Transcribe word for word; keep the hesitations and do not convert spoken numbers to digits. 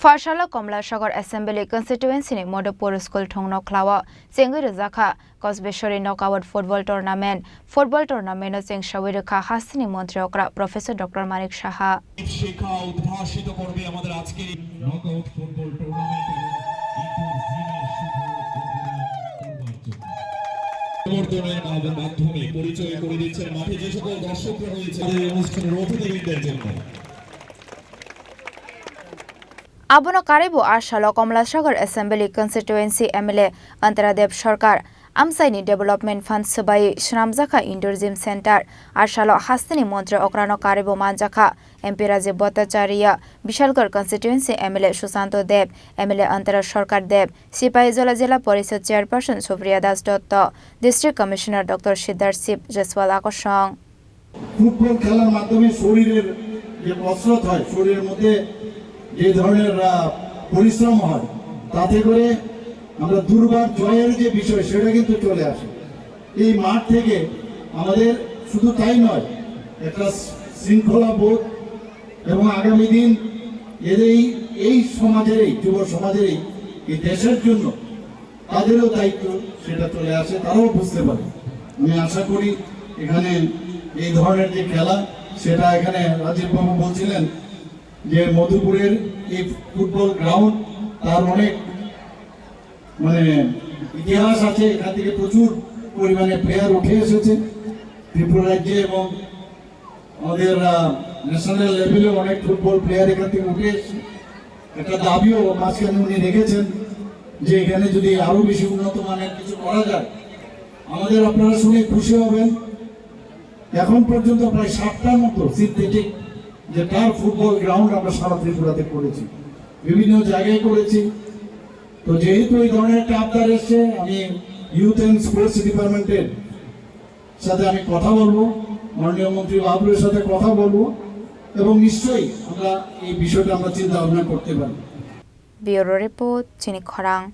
Pharsalo Komlasagor Assembly Constituency ni Modopur School thungno khlao chengwi rwjakha Kosbeshwari Knockout Football Tournament. Football tournament no chengsawi rwkha hasteni montri okra Professor Doctor Manik Saha. শিক্ষা উদ্ভাসিত করবে আমাদের আজকের এই knockout football tournament এবং ইনডোর জিমের শুভ উদ্বোধন করবার জন্য। পরিবর্তনের মাধ্যমে পরিচয় করে দিচ্ছেন মাঠে যে সকল দর্শকরা রয়েছে তাদের এই অনুষ্ঠানের অতিথিবৃন্দের জন্য। Abono karwi bo a salo Komlasagor Assembly Constituency M L A Antara Deb Sarkar amchaini Development Fund swbai swnamjakha Indoor Gym Center. A salo hasteni montri okrano karwi bo manjakha M P Rajiv Bhattacharya, Bishalgarh Constituency M L A Sushanto Deb, M L A Antara Sarkar Deb, Sipahijola Jila Porishad Chairperson Supriya Das Dotto, District Commissioner Doctor Siddharth Shiv Jaswal akosong. Football খেলার মাধ্যমে শরীরের যে কসরত হয়, শরীরের মধ্যে যে ধরনের, আহ, পরিশ্রম হয়, তাতে করে আমরা দুর্বার জয়ের যে বিষয়, সেটা কিন্তু চলে আসে। এই মাঠ থেকে আমাদের শুধু তাই নয়, একটা শৃঙ্খলা বোধ এবং আগামী দিন এদের এই, এই সমাজের, এই যুব সমাজের, এই, এই দেশের জন্য তাদেরও দায়িত্ব সেটা চলে আসে, তারাও বুঝতে পারে। আমি আশা করি এখানে এই ধরনের যে খেলা, সেটা এখানে রাজীব বাবু বলছিলেন যে মধুপুরের এই ফুটবল গ্রাউন্ড, তার অনেক মানে ইতিহাস আছে, এখান থেকে প্রচুর পরিমাণে প্লেয়ার উঠে এসেছে ত্রিপুরা রাজ্যে এবং আমাদের, আহ, ন্যাশনাল লেভেলে অনেক ফুটবল প্লেয়ার এখান থেকে উঠে এসেছে। একটা দাবিও মাঝখানে উনি রেখেছেন যে এখানে যদি আরো বেশি উন্নত মানের কিছু করা যায়। আমাদের, আপনারা শুনে খুশি হবেন, এখন পর্যন্ত প্রায় ষাটটার মতো সিনথেটিক যে টার্ফ ফুটবল গ্রাউন্ড আমরা সারা ত্রিপুরাতে করেছি, বিভিন্ন জায়গায় করেছি। তো যেহেতু এই ধরনের একটা আবদার এসছে, আমি ইউথ অ্যান্ড স্পোর্টস ডিপার্টমেন্টের সাথে আমি কথা বলবো, মাননীয় মন্ত্রী বাবলুর সাথে কথা বলবো এবং নিশ্চয়ই আমরা এই বিষয়টা আমরা চিন্তা ভাবনা করতে পারি। Bureau Report, Chini Khorang.